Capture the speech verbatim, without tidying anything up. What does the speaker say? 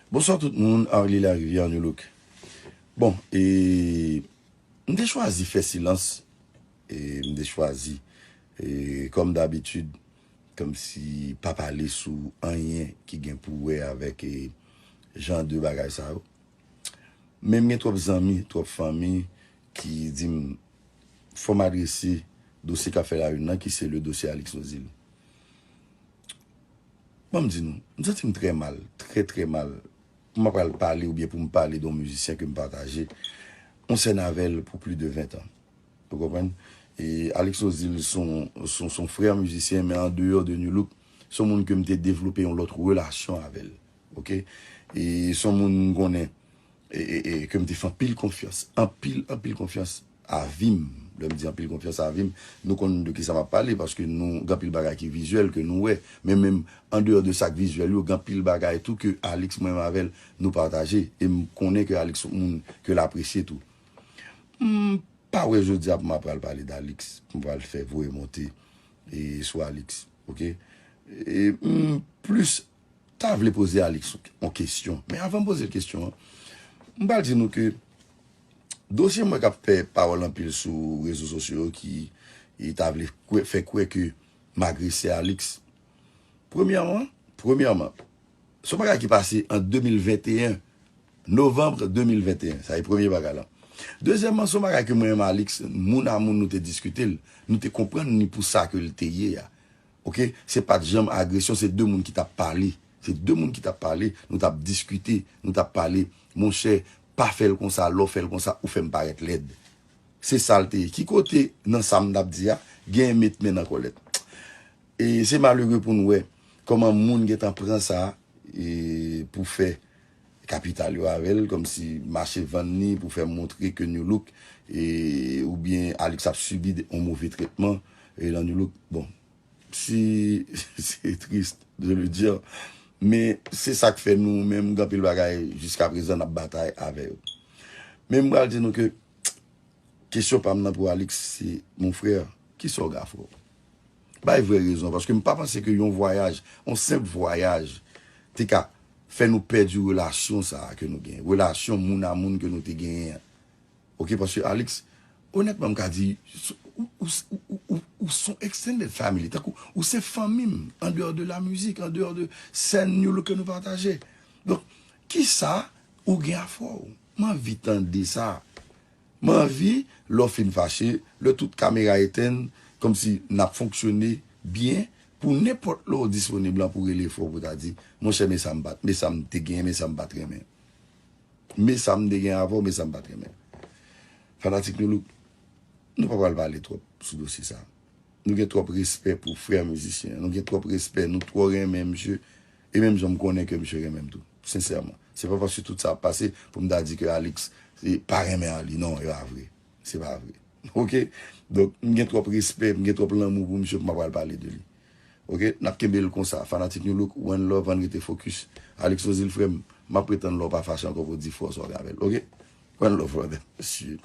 Bonswa tout moun, Arly Larivière, New Look. Bon, e, m te chwazi fè silans, e, m te chwazi, e, kòm dabitid, kòmsi pa pale sou anyen ki gen pou wè avèk, e, jan de bagay sa yo. Men m gen twòp zanmi, twòp fanmi ki di m, fò m adrese dosye k ap fè la une nan, ki se le dosye Alix Nozil. Ban m di nou, m santi m trè mal, trè, trè mal. Pou m pral pale oubyen pou m pale de yon mizisyen ke m pataje yon sèn avè l pou plis de ven tan. Ou konprann? E Alix Nozil se yon, se yon, se yon frè mizisyen, men an deyò de New Look, se yon moun ke m te devlope yon lòt relasyon avè l. Oke? E se yon moun m konnen, e, e, e, ke m te fè anpil konfyans. Anpil, anpil konfyans a vi m. Lè m di anpil konfyans a vi m, nou konn de kisa m ap pale, paske nou gen anpil bagay ki vizyèl ke nou wè. Men menm an deyò de sa k vizyèl yo, gen anpil bagay tou ke Alix, mwen menm avè l, nou pataje. E m konnen ke Alix se yon moun ke l apresye tou. M pa wè jodi a pou m ap pral pale d Alix, pou m pral fè voye monte e sou Alix, oke? E m plis ta vle poze Alix yon kesyon. Men avan m poze l kesyon an, m pral di nou ke dosye mwen k ap fè pawòl anpil sou rezo sosyo yo ki e ta vle kwè, fè kwè ke m agrese Alix. Premyèman, premyèman, se yon bagay ki pase an de mil venteyen, novanm de mil venteyen. Sa e premye bagay la. Dezyèmman, se yon bagay ke mwen menm Alix, moun a moun nou te diskite l, nou te konprann ni pou sa ke l te ye a. Oke? Se pa t janm agresyon, se de moun ki t ap pale. Se de moun ki t ap pale, nou t ap diskite, nou t ap pale. Monchè, pa fè l konsa, lè w fè l konsa, ou fè m parèt lèd. Se sa l te ye. Ki kote nan sa m t ap di a, gen met men nan kòlèt? E se malere pou n wè kòman moun gentan pran sa e pou fè kapital yo avè l, kòmsi mache vann li pou fè montre ke New Look e, oubyen Alix ap sibi de, yon move tretman e lan New Look. Bon, si se tris de le dire, men se sa k fè nou menm gen anpil bagay jiska prezan n ap batay avè yo. Men m pral di nou ke kesyon pa m nan pou Alix se, mon frè, kisa w gen a fè w? Bay vrè rezon, paske m pa panse ke yon vwayaj, yon senp vwayaj, te ka fè nou pèdi relasyon sa a ke nou genyen. Relasyon moun a moun ke nou te genyen an. Oke, paske Alix, onètman, m ka di, ou, ou, ou, ou, ou se yon extended family, tankou ou se fanmi m, an deyò de la mizik, an deyò de sèn New Look ke nou pataje. Donk, kisa ou gen a fè w? M anvi tande sa. M anvi, lè w fin fache, lè tout kamera etenn, kòmsi n ap fonksyone byen, pou nenpòt lè w disponib lan pou rele frè w pou ta di, monchè, men sa m pa t, men sa m te genyen, men sa m pa t renmen. Men sa m te gen avè w, men sa m pa t renmen. Fanatik New Look, nou pa pral pale twòp sou dosye sa. Nou gen twòp respè pou frè mizisyen an. Nou gen twòp respè, nou twò renmen misye. E menm jan m konnen ke misye renmen m tou. Sensèman. Se pa paske tout sa ap pase pou m ta di ke Alix e, pa renmen Arly. Non, e pa vre. Se pa vre. Oke? Donk, m gen twòp respè, m gen twòp lanmou pou misye pou m pa pral pale de li. Oke? N ap kenbe l konsa. Fanatik New Look, one love, ann rete fokis. Alix Nozil, frè m, m ap pretann lè w pa fache ankò pou w di frè w sa w gen avè l. Oke? One love, brother. Mesye.